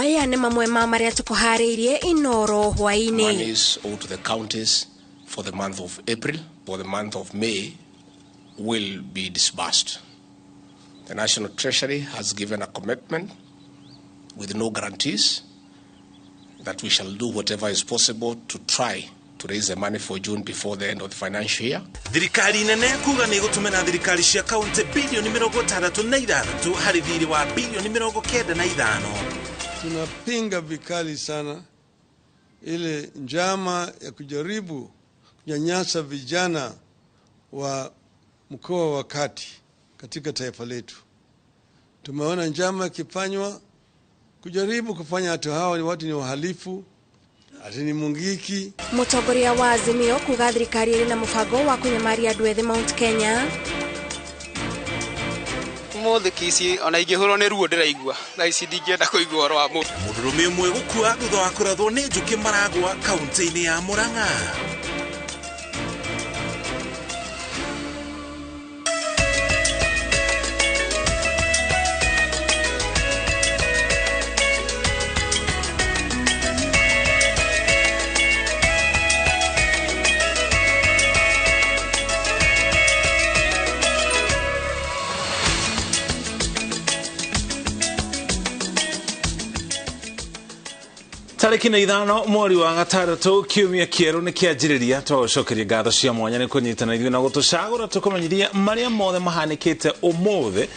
Maya nĩ mamwe ma marĩa tũkũharĩirie Inoro hwaĩ-inĩ. Monies owed to the counties for the month of April, for the month of May will be disbursed. The National Treasury has given a commitment with no guarantees that we shall do whatever is possible to try to raise the money for June before the end of the financial year. Thirikari nene kuga nĩ ĩgũtũmĩra thirikari cia kaunti bilioni 66 harĩ thirĩ wa bilioni 95. Tunapinga vikali sana ile njama ya kujaribu kunyanyasa vijana wa mkoa wa kati katika taifa letu. Tumeona njama ikifanywa kujaribu kufanya watu hawa ni watu ni wahalifu, ati ni Mungiki. Mũtongoria wa Azimio kuga thirikari ĩrĩ na mũbango wa kũnyamaria andũ ethĩ Mount Kenya. Mũthĩ Kisii ona ingĩhũrwo nĩ ruo ndĩraigua thaa ici ndingĩenda kũigua ũhoro wa mũndũ. Mũndũrũme ũmwe gũkua thutha wa kũrathwo nĩ njũkĩ Maragwa kaunti-inĩ ya Murang'a. Tarĩki na 5 mweri wa 6 kiumia kĩerũ nĩ kĩanjĩrĩria. Twagũcokeria ngatho cia mwanya nĩ kũnyitana ithuĩ na gũtũcagũra tũkũmenyithia marĩa mothe mahanĩkĩte ũmũthĩ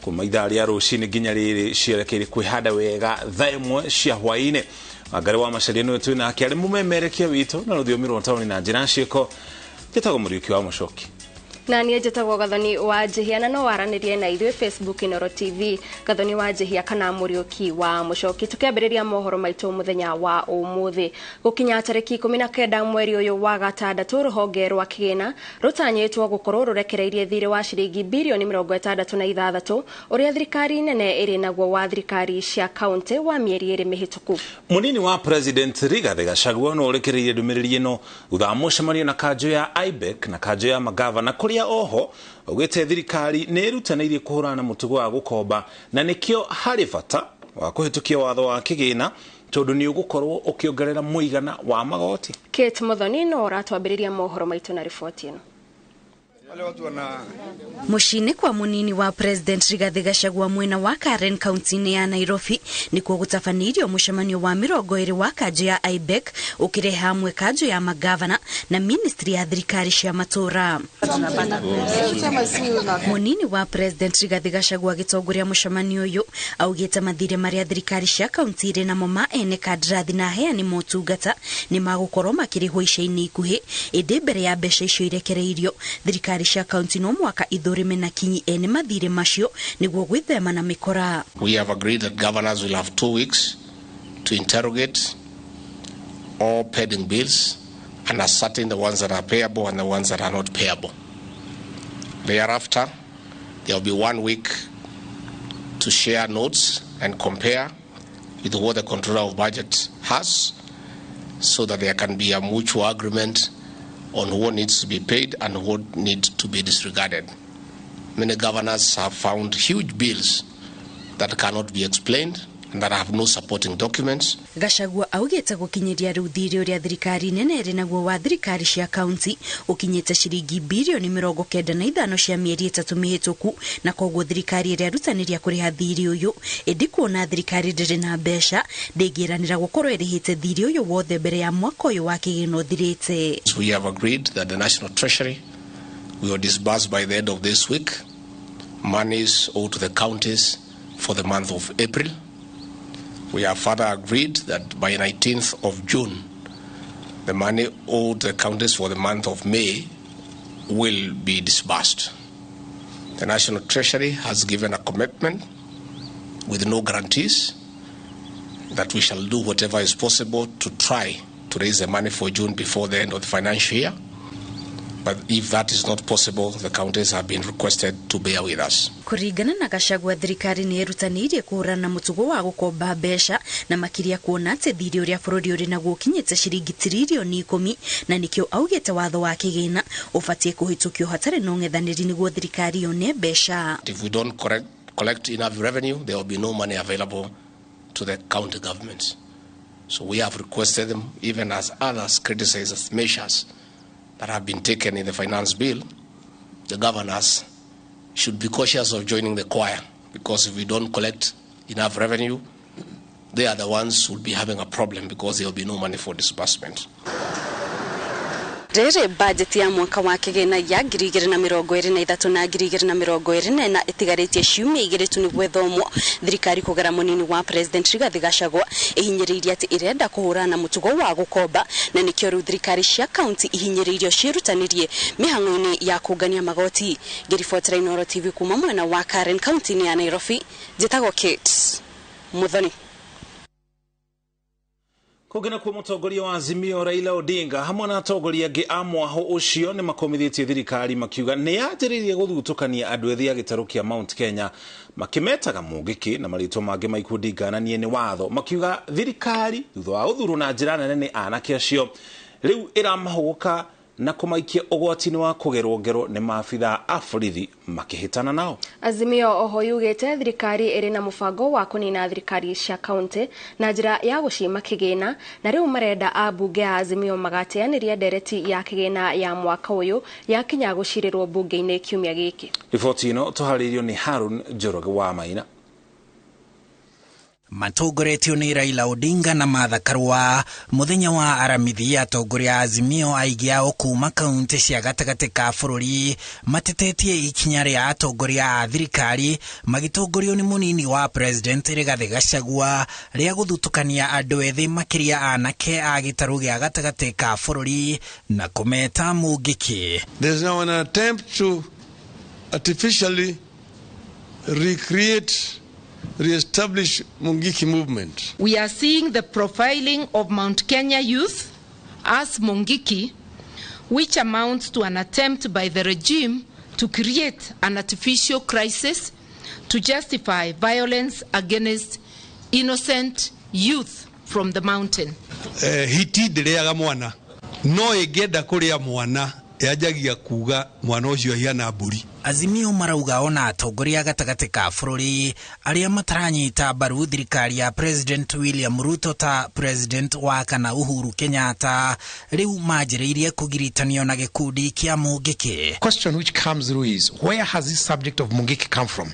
kuma ithaa rĩa rũcinĩ nginya rĩrĩ cierekeire kwĩhanda wega thaa 1 cia hwaĩ-inĩ. Wangari wa Macharia nĩwe twĩ nake arĩ mũmemerekia witũ na rũthiomi rwa taũni na njĩra ciĩko. Njĩtagwo Mũriũki wa Mũcoki. Na niĩ njĩtagwo Gathoni wa Njihia, na no waranĩrie na ithuĩ Facebook Inoro TV, Gathoni wa Njihia kana Mũriũki wa Mũcoki. Tũkĩambĩrĩria mohoro maitũ mũthenya wa ũmũthĩ, gũkinya tarĩki 19 mweri ũyũ wa 6, rũhonge rwa kĩgĩna rũtanyĩtwo gũkorwo rũrekereirie thirĩ wa ciringi bilioni 66 ũrĩa thirikari nene ĩrĩ naguo wa thirikari cia kaunti wa mĩeri 2 mĩhĩtũku. Mũnini wa President Rigathi Gachagua no ũrekereirie ndũmĩrĩri ĩno thutha wa mũcemanio na kanjũ ya IBEC na kanjũ ya magavana kũrĩa oho augĩte thirikari nĩ ĩrutanĩirie kũhũrana na mũtugo wa gũkomba na nĩkĩo harĩ bata wa kũhĩtũkia watho wa kĩgĩna tondũ nĩ ũgũkorwo ũkĩongerera mũigana wa magoti. Kate Muthoni no ũratwambĩrĩria mohoro maitũ na riboti ĩno. Mũciĩ-inĩ kwa mũnini wa President Rigathi Gachagua mwena wa Karen kaunti-inĩ ya Nairobi nĩkuo gũtabanĩirio mũcemanio wa 20 wa kanjũ ya IBEC ũkĩrehe hamwe kanjũ ya magavana na ministry ya thirikari cia matũũra. Mũnini wa President Rigathi Gachagua agĩtongoria mũcemanio ũyũ augĩte mathirĩ marĩa thirikari cia kaunti irĩ namo ma ene kandarathi na aheani motungata nĩ magũkorwo makĩrĩhwo ica-inĩ ikuhĩ, ĩndĩ mbere ya mbeca icio irekereirio thirikari cia kaunti no mwaka ithũrime na kinyi ene mathirĩ macio nĩguo gwĩthema na mĩkora. We have agreed that governors will have 2 weeks to interrogate all pending bills and ascertain the ones that are payable and the ones that are not payable. Thereafter, there will be 1 week to share notes and compare with what the controller of budget has so that there can be a mutual agreement on what needs to be paid and what needs to be disregarded. Many governors have found huge bills that cannot be explained and that have no supporting documents. Gachagua augĩte gũkinyĩria rĩu thirĩ ũrĩa thirikari nene ĩrĩ naguo wa thirikari cia kaunti ũkinyĩte ciringi bilioni 95 cia mĩeri 3 mĩhĩtũku, na koguo thirikari ĩrĩa ĩrutanĩria kũrĩha thirĩ ũyũ ĩndĩ kuona thirikari ndĩrĩ na mbeca ndĩngĩranĩra gũkorwo ĩrĩhĩte thirĩ ũyũ wothe mbere ya mwaka ũyũ wa kĩgĩna ũthirĩte. We have agreed that the National Treasury will disburse by the end of this week monies owed to the counties for the month of April. We have further agreed that by 19th of June, the money owed the counties for the month of May will be disbursed. The National Treasury has given a commitment with no guarantees that we shall do whatever is possible to try to raise the money for June before the end of the financial year. But if that is not possible, the counties have been requested to bear with us. Kũringana na Gachagua, thirikari nĩ ĩrutanĩirie kũhũrana na mũtugo wa gũkomba mbeca na makĩria kuona atĩ thirĩ ũrĩa bũrũri ũrĩ naguo ũkinyĩte ciringi tiririoni 10, na nĩkĩo augĩte watho wa kĩgĩna ũbatiĩ kũhĩtũkio hatarĩ na ũng'ethanĩri nĩguo thirikari yone mbeca. If we don't collect enough revenue, there will be no money available to the county governments. So we have requested them, even as others criticize measures that have been taken in the finance bill, the governors should be cautious of joining the choir, because if we don't collect enough revenue, they are the ones who will be having a problem because there will be no money for disbursement. Rĩrĩ bajeti ya mwaka wa kĩgĩna ya 2023 na 2024 ĩtigarĩtie ciumia igĩrĩ tu nĩguo ĩthomwo. Thirikari kũgera mũnini wa President Rigathi Gachagua ĩhinyĩrĩirie atĩ ĩrenda kũhũrana na mũtugo wa gũkomba, na nĩkĩo rĩu thirikari cia kaunti ihinyĩrĩirio ciĩrutanĩrie mĩhang'o-inĩ ya kũngania magoti. Ngĩribotera Inooro TV kuma mwena wa Karen kaunti-inĩ ya Nairobi, njĩtagwo Kate Muthoni. Kũngĩ nakuo mũtongoria wa Azimio Raila Odinga hamwe na atongoria angĩ a mwahũ ũcio nĩ makomithĩtie thirikari makiuga nĩ yanjĩrĩirie gũthutũkania andũ ethĩ a gĩtarũ kĩa Mount Kenya makĩmetaga Mũngĩkĩ na marĩtwa mangĩ ma ikundi ngananie nĩ watho, makiuga thirikari thutha wa gũthurwo na njĩra nene nĩ anake acio rĩu ĩramahũgũka na kũmaikia ũgwati-inĩ wa kũgerwo ngero nĩ maabithaa a borithi makĩhĩtana nao. Azimio oho yugĩte thirikari ĩrĩ na mũbango wa kũnina thirikari cia kaunti na njĩra ya gũcima kĩgĩna, na rĩu marenda ambunge a Azimio magateanĩria ndereti ya kĩgĩna ya mwaka ũyũ yakinya gũcirĩrwo mbunge-inĩ kiumia gĩkĩ. Riboti ĩno tũharĩirio nĩ Harun Njoroge wa Maina. Matongoretio nĩ Raila Odinga na Martha Karua muthenya wa aramithi atongoria Azimio aingĩ ao kuma kaunti cia gatagatĩ ka bũrũri matetetie ikinya rĩa atongoria a thirikari magĩtongorio nĩ mũnini wa President Rigathi Gachagua rĩa gũthutũkania andũ ethĩ makĩria anake a gĩtarũ gĩa gatagatĩ ka bũrũri na kũmeta Mũngĩkĩ. There's now an attempt to artificially recreate, re-establish Mungiki movement. We are seeing the profiling of Mount Kenya youth as Mungiki, which amounts to an attempt by the regime to create an artificial crisis to justify violence against innocent youth from the mountain. Hiti ndĩrĩaga mwana no ĩngĩenda kũrĩa mwana yanjagia kuga mwana ũcio ahiana mbũri. Azimio marauga ona atongoria gatagatĩ ka bũrũri arĩa mataranyita mbaru thirikari ya President William Ruto ta President wa kana Uhuru Kenyatta rĩu manjĩrĩirie kũgiritanio na gĩkundi kĩa Mũngĩkĩ. Question which comes through is, where has this subject of Mungiki come from?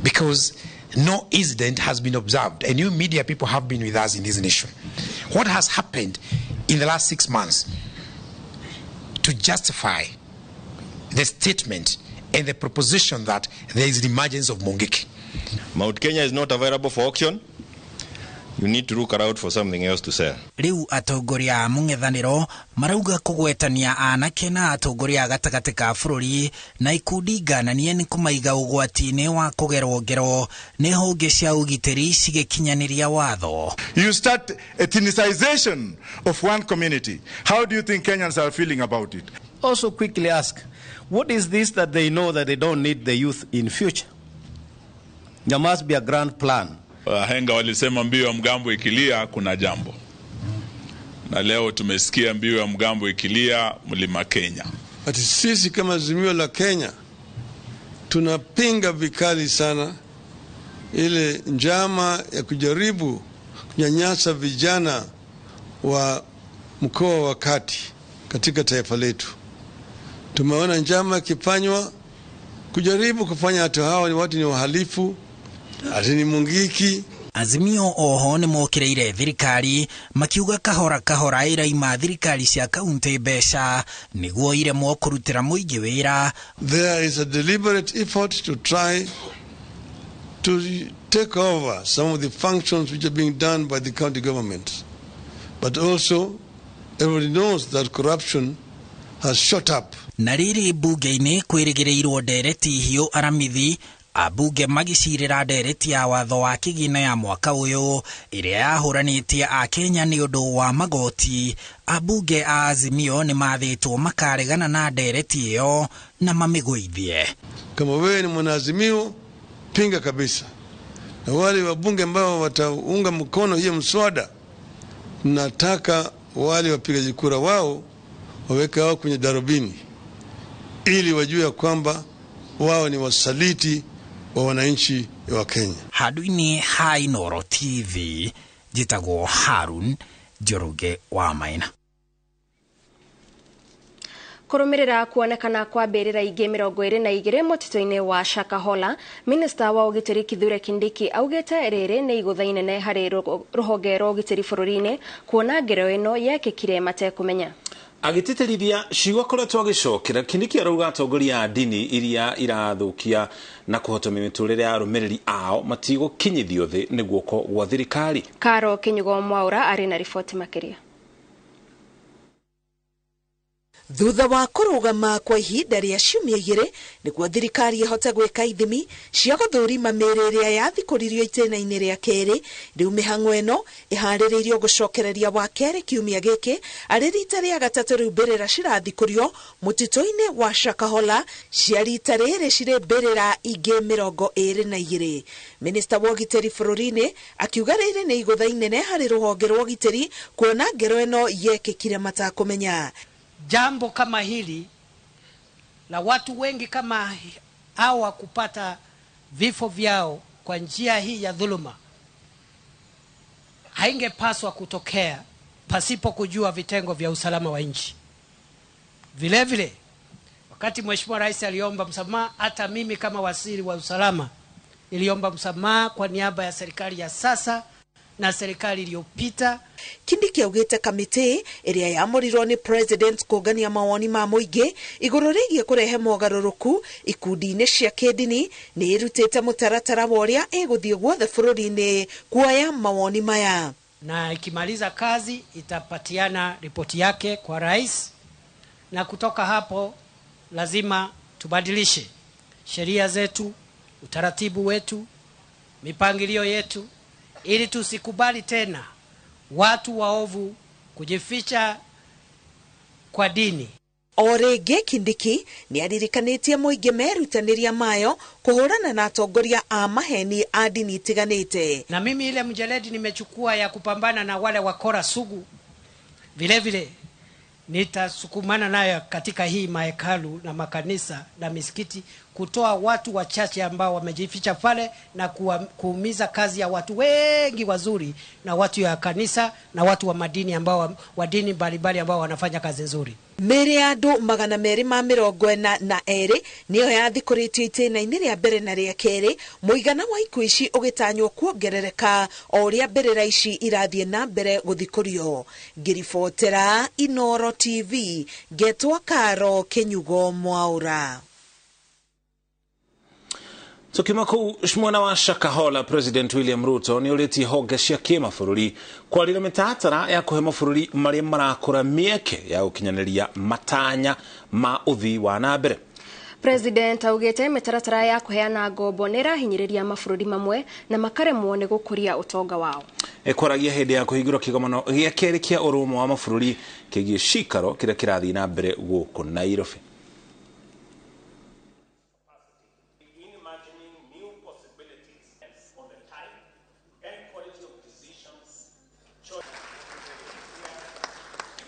Because no incident has been observed, and you media people have been with us in this nation. What has happened in the last 6 months to justify the statement and the proposition that there is an emergence of Mungiki? Mount Kenya is not available for auction. You need to look around for something else to sell. Rĩu atongoria a mũng'ethanĩro marauga kũgwetania anake na atongoria gatagatĩ ka bũrũri na ikundi ngananie nĩ kũmaiga ũgwati-inĩ wa kũgerwo ngero nĩ honge cia ũgitĩri cigĩkinyanĩria watho. You start ethnicization of one community. How do you think Kenyans are feeling about it? Also quickly ask, what is this that they know that they don't need the youth in future? There must be a grand plan. Wahenga walisema mbiu ya mgambo ikilia kuna jambo. Na leo tumesikia mbiu ya mgambo ikilia mlima Kenya. Ati sisi kama Azimio la Kenya tunapinga vikali sana ile njama ya kujaribu kunyanyasa vijana wa mkoa wa kati katika taifa letu. Tumeona njama ikifanywa kujaribu kufanya watu hawa ni watu ni wahalifu, ati ni Mungiki. Azimio oho nĩ mokĩrĩire thirikari makiuga kahora kahora ĩraima thirikari cia kaunti mbeca nĩguo iremwo kũrutĩra mũingĩ wĩra. There is a deliberate effort to try to take over some of the functions which are being done by the county government. But also everybody knows that corruption has shot up. Na rĩrĩ mbunge-inĩ kwĩrĩgĩrĩirwo ndereti hiũ aramithi ambunge magĩcirĩra ndereti ya watho wa kĩgĩna ya mwaka ũyũ ĩrĩa yahũranĩtie Akenya nĩ ũndũ wa magoti. Ambunge a Azimio nĩ mathĩtwo makaregana na ndereti ĩyo na mamĩgũithie. Kama wewe ni mwanaazimio, pinga kabisa. Na wale wabunge ambao wataunga mkono hiyo mswada, nataka wale wapigaji kura wao waweke wao kwenye darubini ili wajue kwamba wao ni wasaliti wa wananchi wa Kenya. Handũ-inĩ ha Inooro TV njĩtagwo Harun Njoroge wa Maina. Kurumirira kuonekana kwa mbirira ingi 22 mutito-ini wa Shakahola, Minista wa Ugitiri Kithure Kindiki augite riri ni igutha inene hari ruhonge rwa ugitiri bururi-ini kuona ngero ino yekikire matekumenya. Agitĩtĩrithia ciugo akoretwo agĩcokera, Kindiki arauga atongoria a ndini iria irathukia na kũhotomia mĩtũrĩre ya arũmĩrĩri ao matigũkinyithio thĩ nĩ guoko gwa thirikari. Karo Kinyugo Mwaura arĩ na riboti makĩria. Thutha wa kũrũgama kwa ihinda rĩa ciumia igĩrĩ nĩguo thirikari ĩhote gwĩka ithimi cia gũthũrima mĩĩrĩ ĩrĩa yathikũririo itĩna-inĩ rĩa kerĩ, rĩu mĩhang'o ĩno ĩharĩrĩirio gũcokereria wa kerĩ kiumia gĩkĩ arĩ rita rĩa gatatũ rĩu mbĩrĩra cirathikũrio mũtitũ-inĩ wa Shakahola cia rita rĩrĩ cirĩ mbĩrĩra ingĩ 22. Minista wa ũgitĩri bũrũri-inĩ akiuga rĩrĩ nĩ igũtha inene harĩ rũhonge rwa ũgitĩri kuona ngero ĩno yekĩkire matakũmenya. Jambo kama hili la watu wengi kama hawa kupata vifo vyao kwa njia hii ya dhuluma haingepaswa kutokea pasipo kujua vitengo vya usalama wa nchi. Vile vile, wakati Mheshimiwa Rais aliomba msamaha, hata mimi kama waziri wa usalama niliomba msamaha kwa niaba ya serikali ya sasa na serikali iliyopita. Kindiki augite kamiti ĩrĩa yamũrirwo nĩ president kũngania mawoni ma mũingĩ igũrũ rĩgiĩ kũrehe mogarũrũku ikundi-inĩ cia kĩndini nĩ ĩrutĩte mũtaratara wa ũrĩa ĩgũthiĩ guothe bũrũri-inĩ kuoya mawoni maya, na ikimaliza kazi itapatiana ripoti yake kwa rais, na kutoka hapo lazima tubadilishe sheria zetu, utaratibu wetu, mipangilio yetu, ili tusikubali tena watu waovu kujificha kwa dini. O rĩngĩ Kindiki nĩ aririkanĩtie mũingĩ merutanĩria mayo kũhũrana na atongoria a maheni a dini itiganĩte. Na mimi ile mjeledi nimechukua ya kupambana na wale wakora sugu, vile vile nitasukumana nayo katika hii mahekalu na makanisa na misikiti, kutoa watu wachache ambao wamejificha pale na kuumiza kazi ya watu wengi wazuri na watu ya kanisa na watu wa madini ambao wa dini mbalimbali ambao wanafanya kazi nzuri. Mĩĩrĩ ya andũ 242 nĩyo yathikũrĩtio itĩna-inĩ rĩa mbere na rĩa kerĩ, mũigana wa ikuũ ici ũgĩtanywo kuongerereka o ũrĩa mbĩrĩra ici irathiĩ na mbere gũthikũrio. Ngĩribotera Inooro TV ngetwo Karo Kinyugo Mwaura. Tukiuma kũu mwena wa Shakahola, President William Ruto nĩ ũrĩtie honge cia kĩmabũrũri kwarĩra mĩtaratara ya kũhe mabũrũri marĩa marakũra mĩeke ya gũkinyanĩria matanya ma ũthii wa na mbere. President augĩte mĩtaratara ya kũheana ngombo nĩ ĩrahinyĩrĩria mabũrũri mamwe na makaremwo nĩ gũkũria ũtonga wao. Ĩkwaragia hĩndĩ ya kũhingũra kĩgomano gĩa kerĩ kĩa ũrũmwe wa mabũrũri kĩgiĩ cikaro kĩrĩa kĩrathiĩ na mbere gũkũ Nairobi.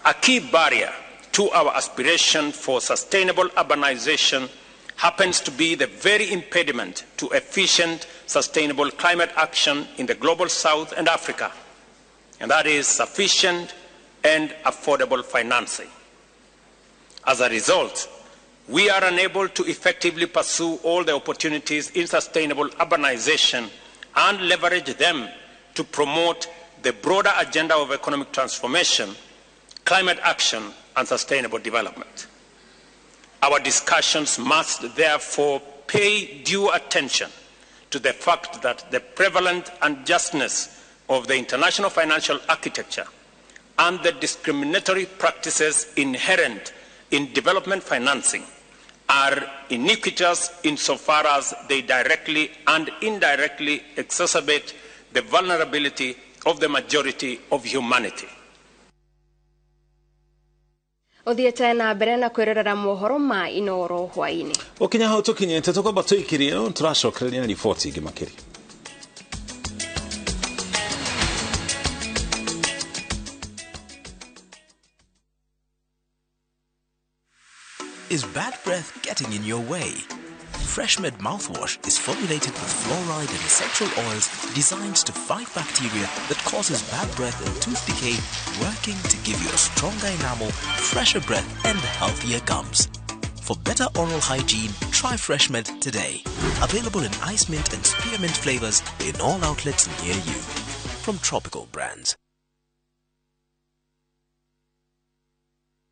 A key barrier to our aspiration for sustainable urbanization happens to be the very impediment to efficient, sustainable climate action in the global South and Africa, and that is sufficient and affordable financing. As a result, we are unable to effectively pursue all the opportunities in sustainable urbanization and leverage them to promote the broader agenda of economic transformation, climate action, and sustainable development. Our discussions must therefore pay due attention to the fact that the prevalent unjustness of the international financial architecture and the discriminatory practices inherent in development financing are iniquitous insofar as they directly and indirectly exacerbate the vulnerability of the majority of humanity. Uthiete na mbere na kwirorera mohoro ma Inooro hwaini. Ukinya hau tukinyite tukwamba tuikirie no turacokereria na riboti ingi makiria. Is bad breath getting in your way? FreshMed mouthwash is formulated with fluoride and essential oils designed to fight bacteria that causes bad breath and tooth decay, working to give you a stronger enamel, fresher breath, and healthier gums. For better oral hygiene, try FreshMed today. Available in ice mint and spearmint flavors in all outlets near you. From Tropical Brands.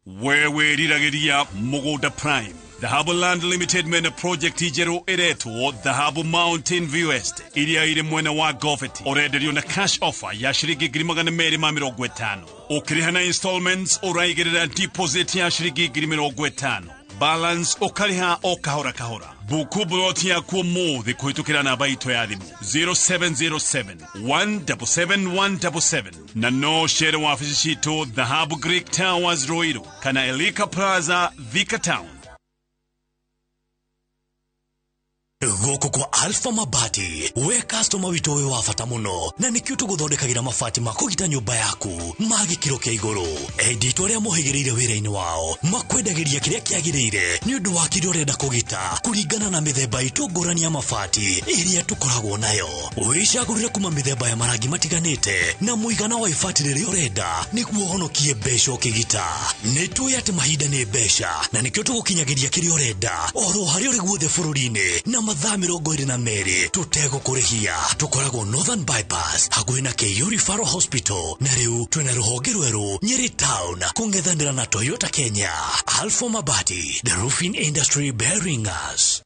We wĩriragĩria mũgũnda prime. Dhahabu Land Limited mena project njerũ ĩretwo Dhahabu Mountain View Estate iria irĩ mwena wa Goveti. Ũrenderio na cash offer ya ciringi 250,000. Ũkĩrĩha na installments ũraigĩrĩra deposit ya ciringi 50,000. Balance ũkarĩha o kahora kahora. Buku buloti yaku ũmũthĩ kũhĩtũkĩra namba itũ ya thimũ 0707 177 177 na no cere wabici citũ Dhahabu Greek Towers Ruiru kana Elika Plaza Thika Town. Gũkũ kwa Alpha Mabati, we customer witũ wĩ wa bata mũno, na nĩkĩo tũgũthondekagĩra mabati ma kũgita nyũmba yaku ma gĩkĩro kĩa igũrũ. Endi itũ arĩa mohĩgĩrĩire wĩra-inĩ wao makwendagĩria kĩrĩa kĩagĩrĩire nĩ ũndũ wa kĩrĩa ũrenda kũgita kũringana na mĩthemba itũ ngũrani ya mabati ĩrĩa tũkoragwo nayo. Wĩcagũrĩre kuma mĩthemba ya marangi matiganĩte na mũigana wa ibati rĩrĩa ũrenda nĩguo ũhonokie mbeca ũkĩgita. Nĩ tũĩ atĩ mahinda nĩ mbeca na nĩkĩo tũgũkinyagĩria kĩrĩa ũrenda oro harĩa ũrĩ guothe bũrũri-inĩ na mathaa 22 tũtegũkũrĩhia. Tũkoragwo Northern Bypass hakuhĩ na KU Referral Hospital, na rĩu twĩna rũhonge rwerũ Nyeri Town kũng'ethanĩra na Toyota Kenya. Alpha Mabati, the roofing industry bearing us.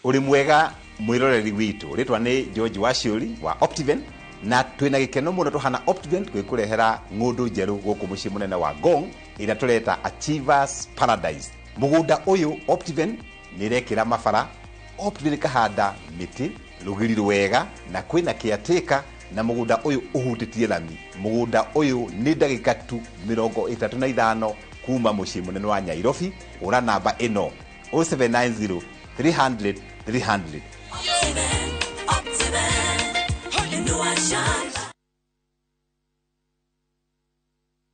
Ũrĩ mwega mwĩroreri witũ, rĩtwa nĩ George Waciũri wa Optiven, na twĩna gĩkeno mũno tũhana Optiven gwĩkũrehera ng'ũndũ njerũ gũkũ mũciĩ mũnene wa Ngong ĩrĩa tũreta Achievers Paradise. Mũgũnda ũyũ Optiven nĩ ĩrekĩra mabara, Optiven ĩkahanda mĩtĩ rũgiri rwega na kwĩna caretaker, na mũgũnda ũyũ ũhutĩtie lami. Mũgũnda ũyũ nĩ ndagĩka tu 35 kuma mũciĩ mũnene wa Nairobi. Ũra namba ĩno 0790 300 300.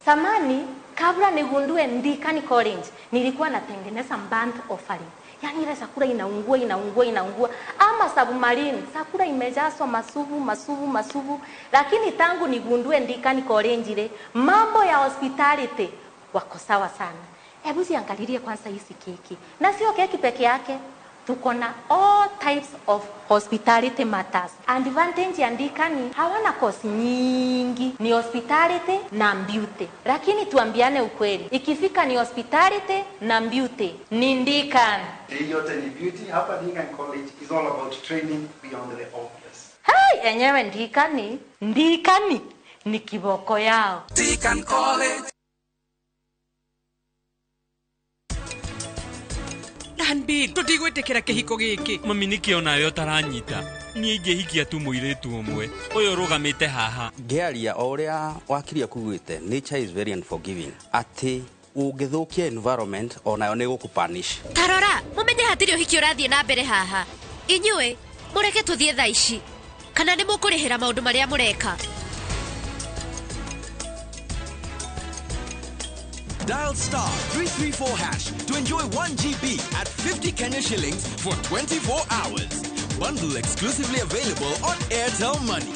Samani, kabla nigundue Ndikani College, nilikuwa natengeneza burnt offering. Yaani ile sakura inaungua inaungua inaungua, ama submarine, sakura imejazwa masuvu masuvu masuvu. Lakini tangu nigundue Ndikani College ile, mambo ya hospitality wako sawa sana. Hebu ziangalilie kwanza hizi keki. Na sio keki peke yake. Tuko na all types of hospitality matters. Advantage ya Ndikani, hawana course nyingi. Ni hospitality na beauty. Lakini tuambiane ukweli, ikifika ni hospitality na beauty, ni Ndikani. Hii yote ni beauty. Hapa Ndikani College is all about training beyond the obvious. Hai, enyewe Ndikani, Ndikani ni kiboko yao. Ndikani College. Tũtigwĩtĩkĩra kĩhiko gĩkĩ. Mami nĩkĩo nawe ũtaranyita. Niĩ ingĩhikia tu mũirĩtu ũmwe ũyũ ũrũgamĩte haha. Ngĩaria o ũrĩa wakiria kugĩte, nature is very unforgiving. Atĩ ũngĩthũkia environment onayo nĩ ĩgũkũpunish. Tarora, mũmenye hatirĩ ũhiki ũrathiĩ na mbere haha. Inyuĩ mũreke tũthiĩ thaa ici, kana nĩ mũkũrĩhĩra maũndũ marĩa mũreka. Dial star 334 hash to enjoy 1 GB at 50 Kenya shillings for 24 hours. Bundle exclusively available on Airtel Money.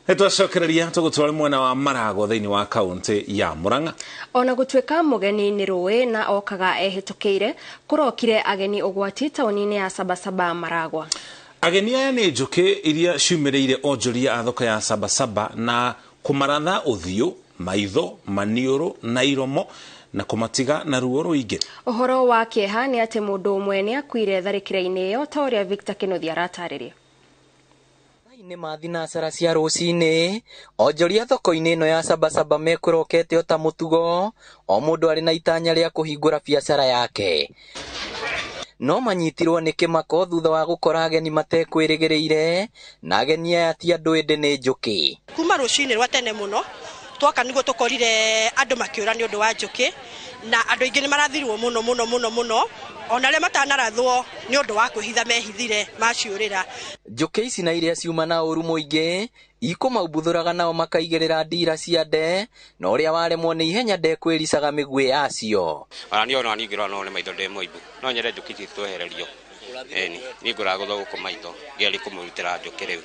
Nĩtwacokereria tũgũtwara mwena wa Maragwa thĩinĩ wa kaunti ya Murang'a. Ona gũtuĩka mũgeni nĩ rũĩ na okaga ehĩtũkĩire, kũrokire ageni ũgwati taũni-inĩ ya Sabasaba Maragwa. Ageni aya nĩ njũkĩ iria ciumĩrĩire onjoria a thoko ya Sabasaba na kũmaratha ũthiũ, maitho, maniũrũ na iromo na kũmatiga na ruo rũingĩ. Ũhoro wa kĩeha nĩ atĩ mũndũ ũmwe nĩ akuire tharĩkĩra-inĩ ĩyo ta ũrĩa Victor Kĩnuthia aratarĩria. Nĩ mathinacara cia rũcinĩ onjoria thoko-inĩ ĩno ya Sabasaba mekũrokete o ta mũtugo, o mũndũ arĩ na itanya rĩa kũhingũra biacara yake. No manyitirwo nĩ kĩmako thutha wa gũkora ageni matekwĩrĩgĩrĩire, na ageni aya ti andũ ĩndĩ nĩ njũkĩ. Kuma rũcinĩ rwa tene mũno Twoka niguo tukorire andu makiura ni undu wa njuki na andu aingi ni marathirwo muno muno muno muno ona aria matanarathwo ni undu wa kwihitha mehithire maciurira. Njuki ici na iria ciuma na ũru mũingĩ ikũmaumbuthũraga nao makaigĩrĩra ndira cia nde na ũrĩa waremwo nĩ ihenya ndekwĩricaga mĩguĩ yacio. Ona niĩ ona niĩ ngĩrora no nĩ maitho ndĩ mũimbu no nyende njũkĩ ici twehererio. Eni niĩ ngũragũthwo gũkũ maitho ngĩgeria kũmũrutĩra njũkĩ rĩu.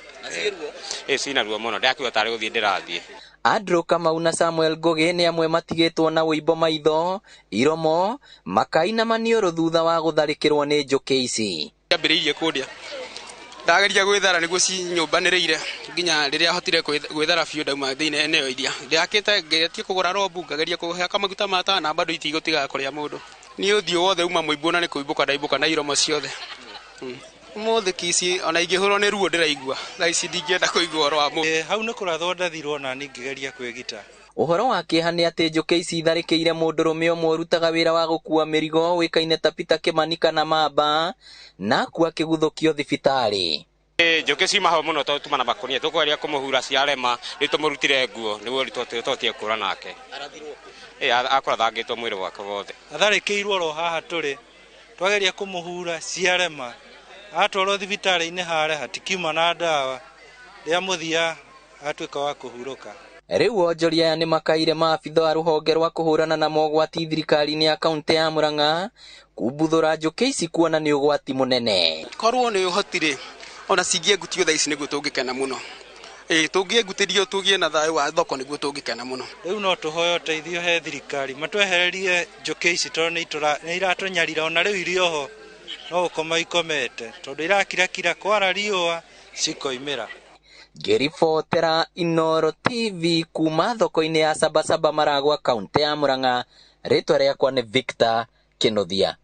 Ĩ cina ruo mũno ndakiuga tarĩ gũthiĩ ndĩrathiĩ. Andrew Kamau na Samuel Ngugi nĩ amwe matigĩtwo na ũimbo maitho, iromo, makai na maniũrũ thutha wa gũtharĩkĩrwo nĩ njũkĩ ici. Ciambĩrĩirie kũndĩa ndageria gwĩthara nĩguo cinyũmbanĩrĩire nginya rĩrĩa hotire gwĩthara biũ ndauma thĩinĩ eneo iria ndĩakĩte ngeretie kũgũra robu ngageria kũhaka maguta ma tawa na bado itigũtigaga kũrĩa mũndũ. Niĩ ũthiũ wothe uma mũimbu na nĩ kũimbũka ndaimbũka na iromo ciothe. Ũmũthĩ kici ona ingĩhũrwo nĩ ruo ndĩraigua thaa ici ndingĩenda kũigua ũhoro wa mũndũ. Hau nĩ kũrathwo ndathirwo na niĩ ngĩgeria kwĩgita. Ũhoro wa kĩeha nĩ atĩ njũkĩ ici itharĩkĩire mũndũrũme ũmwe ũrutaga wĩra wa gũkua mĩrigo ũĩkaine ta Peter Kimani kana Mamba na akua akĩguthũkio thibitarĩ. Njũkĩ ciuma hau mũno tondũ tuma na makũnia tũkũgeria kũmũhura ciarema rĩu tũmũrutire nguo nĩguo tũhotie kũra nake. Akũrathangĩtwo mwĩrĩ wake wothe. Atharĩkĩirwo oro haha tũrĩ twageria kũmũhura ciarema atwarwo thibitarĩ-inĩ harĩa hatikiuma na ndawa rĩa mũthia atuĩka wa kũhurũka. Rĩu onjoria aya nĩ makaire maabitha a rũhonge rwa kũhũrana na mogwati thirikari-inĩ ya kaũntĩ ya Murang'a kumbuthũra njũkĩ ici kuona nĩ ũgwati mũnene. Korwo nĩ ũhotire ona cingĩengutio thaa ici nĩguo tũngĩkena mũno. Tũngĩengutĩrio tũgĩe na thayũ wa thoko nĩguo tũngĩkena mũno. Rĩu no tũhoe ũteithio he thirikari matwehererie njũkĩ ici tondũ nĩ iratũnyarira ona rĩu irĩ oho no gũkoma ikomete tondũ irakirakira kwara riũa cikoimĩra. Ngĩribotera Inooro TV kuma thoko-inĩ ya Sabasaba Maragwa kaũntĩ ya Murang'a, rĩtwa rĩakwa nĩ Victor Kĩnuthia.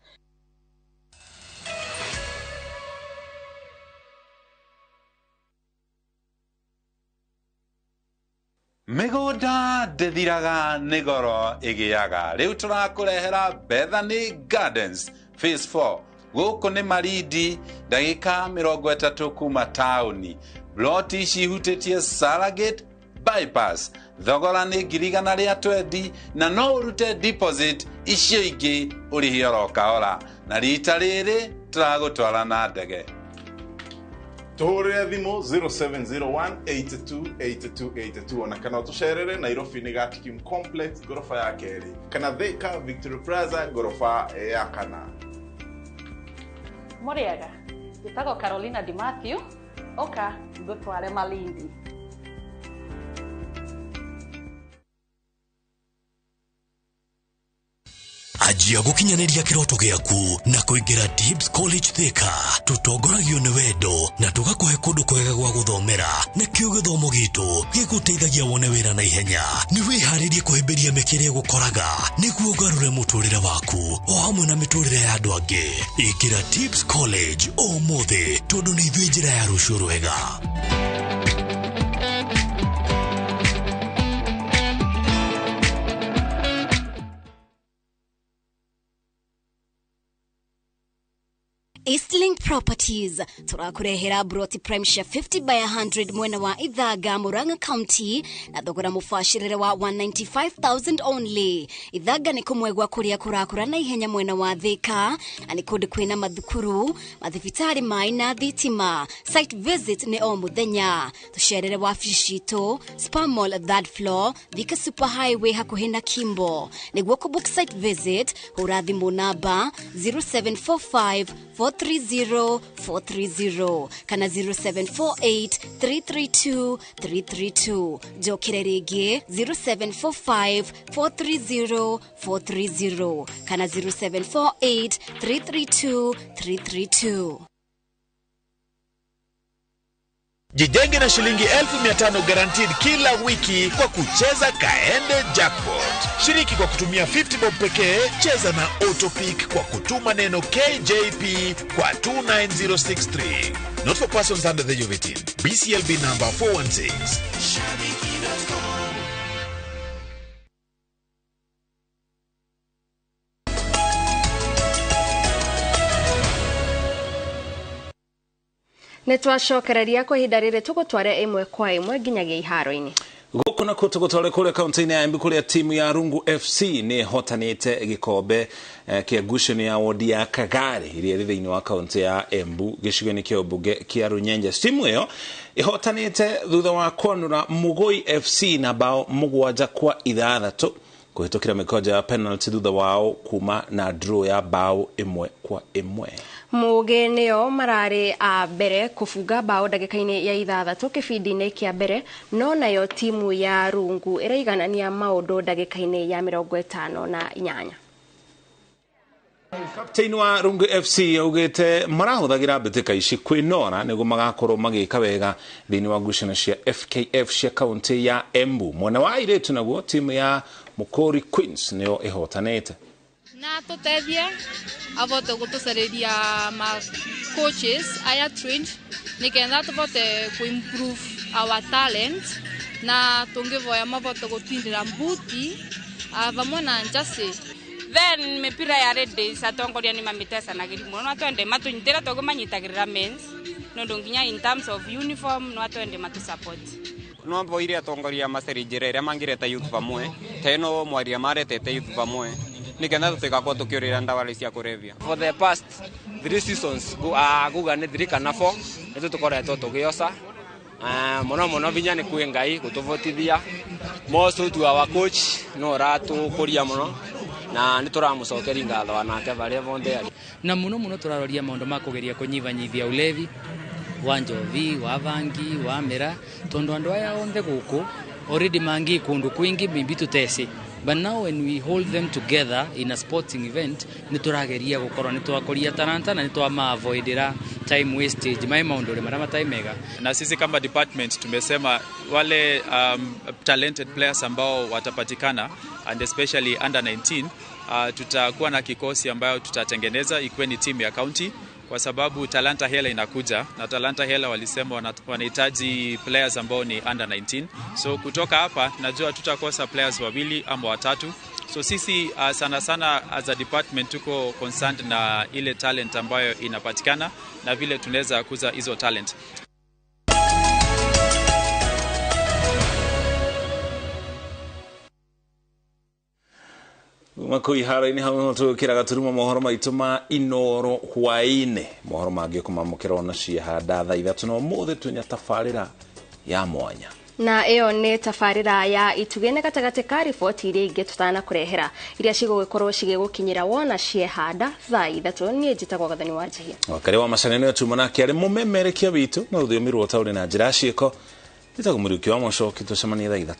Mĩgũnda ndĩthiraga nĩ goro ĩgĩaga. Rĩu tũrakũrehera Bethany Gardens Phase 4. Gũkũ nĩ Marindi ndagĩka 30 kuma taũni. Ploti ici ihutĩtie Saragate Bypass. Thogora nĩ 120,000 na no ũrute deposit icio ingĩ ũrĩhe oro kahora. Na rita rĩrĩ tũragũtwara na ndege. Tũhũrĩre thimũ 0701 82 82 82 ona kana ũtũcerere Nairobi nĩ Gatikim Complex ngoroba ya kerĩ kana Thika Victory Plaza ngoroba ya kana. Mũrĩega, njĩtagwo Carolina Di Matthew, oka ngũtware Malindi. Anjia gũkinyanĩria kĩroto gĩaku na kũingĩra Dibs College Thika. Tũtongoragio nĩ wendo na tũgakũhe kũndũ kwega gwa gũthomera nĩkĩo gĩthomo gitũ gĩgũteithagia wone wĩra na ihenya. Nĩ wĩharĩrie kũhĩmbĩria mĩeke ĩrĩa ĩgũkoraga nĩguo ũgarũre mũtũrĩre waku o hamwe na mĩtũrĩre ya andũ angĩ. Ĩkĩra Dibs College ũmũthĩ tondũ nĩ ithuĩ njĩra ya rũciũ rwega. Eastlink Properties turakurehera broti prime share 50 by 100 mwena wa Ithaga Murang'a County na thogora mubacirire wa 195,000 only. Ithaga ni kumwe gwa kuria kurakura na ihenya mwena wa Thika na ni kundu kwina mathukuru, mathibitari mai na thitima. Site visit ni o muthenya. Tucerere wabici citu Spa Mall third floor, Thika Super Highway hakuhi na Kimbo. Niguo kubook site visit hura thimu namba 0745 430 430 kana 0748 332 332. Njokere rĩngĩ 0745 430 430 kana 0748 332 332. Jijenge na shilingi 1500 guaranteed kila wiki kwa kucheza Kaende Jackpot. Shiriki kwa kutumia 50 bob pekee, cheza na auto pick kwa kutuma neno KJP kwa 29063. Not for persons under the age of 18. BCLB number 416. Nĩ twacokereria kwa ihinda rĩrĩ tũgũtware ĩmwe kwa ĩmwe nginyagia iharo-inĩ. Guku na kuo tugutware kuria kaunti-inĩ ya Embu kuria timu ya Rungu FC nĩ ĩhotanĩte gĩkombe kĩa ngucanio ya wodi ya Kagari iria ĩrĩ thĩinĩ wa kaunti ya Embu gĩcigo-inĩ kĩa ũmbunge kĩa Runyenje. Timu ĩyo ĩhotanĩte thutha wa kwanũra Mugoi FC na bao 7-6 kũhĩtũkĩra mĩkonjo ya penalty thutha wao kuma na draw ya bao 1-1. Mugi nĩo mararĩ a mbere kũbunga bao ndagĩka-inĩ ya 6 kĩbindi-inĩ kĩa mbere, no nayo timu ya Rungu ĩraiganania maũndũ ndagĩka-inĩ ya 58. Captain wa Rungu FC augĩte marahũthagĩra mbĩtĩka ici kwĩnora nĩguo magakorwo magĩka wega thĩinĩ wa ngucanio cia FKF cia kaunti ya Embu. Mwena wa airĩtu naguo timu ya Mukori Queens nĩyo ĩhotanĩte. Na tũteithie avote gũtũcarĩria ma coaches aya trained nĩgetha tũvote kũ improve our talent, na tũngĩvoya mavote gũtwindĩra mbuti vamwe na njacĩ. Then mipira ya ladies atongoria ni mamitecanagĩria mũno, no twende matũnyitĩra tondũ manyitagĩrĩra mens nondu nginya in terms of uniform no twende matu support. No mboire atongoria maceri njĩra ĩrĩa mangĩreta youth vamwe ta ĩno mwaria maretete youth vamwe nikenda tutigakorwo tukiurira ndawa cia kũrebia. For the past 3 seasons guga nĩ 3 kana 4 nĩ tũkoretwo tũgĩoca mũno mũno vinya nĩ kwĩ Ngai gũtũvotithia most to our coach no ũratũkũria mũno na nĩ tũramũcokeria ngatho nake varia vonthe arĩ. Na mũno mũno tũraroria maũndũ ma kũgeria kũnyibanyibia ulevi wa njovi wa vangi wa mĩra tondũ andũ aya onthe gũkũ already mangi kũndũ kwingi maybe tuteci. But now when we hold them together in a sporting event, nĩ tũrageria gũkorwo nĩ twakũria talanta na nĩ twama-avoidera time wastage mai maũndũ marĩa matarĩ mega. Na sisi kama department tumesema wale talented players ambao watapatikana and especially under 19, tutakuwa na kikosi ambayo tutatengeneza ikuwe ni timu ya county, kwa sababu Talanta Hela inakuja na Talanta Hela walisema wanahitaji players ambao ni under 19. So kutoka hapa najua tutakosa players 2 ama 3. So sisi sana sana as a department tuko concerned na ile talent ambayo inapatikana na vile tunaweza kuza hizo talent. Makoi hara-inĩ hamwe tũgĩkĩra gaturuma mohoro maitũ ma Inoro hwaĩ-inĩ. Mohoro mangĩ kũmamũkĩra ona ciehanda thaa 3 na ũmũthĩ twĩna tabarĩra ya mwanya. Na ĩyo nĩ tabarĩra ya itugĩ nĩ gatagatĩ ka riboti iria ingĩ tũtanakũrehera iria cigũgĩkorwo cigĩgũkinyĩra wona ciehanda thaa 3. Niĩ njĩtagwo Gathoni wa Njihia. Wakarĩ wa macaneno tuma nake arĩ mũmemerekia witũ na rũthiomi rwa ũtaũri na njĩra ciĩko. Njĩtagwo Mũriũki wa Mũcoki, tũcemanie thaa 3.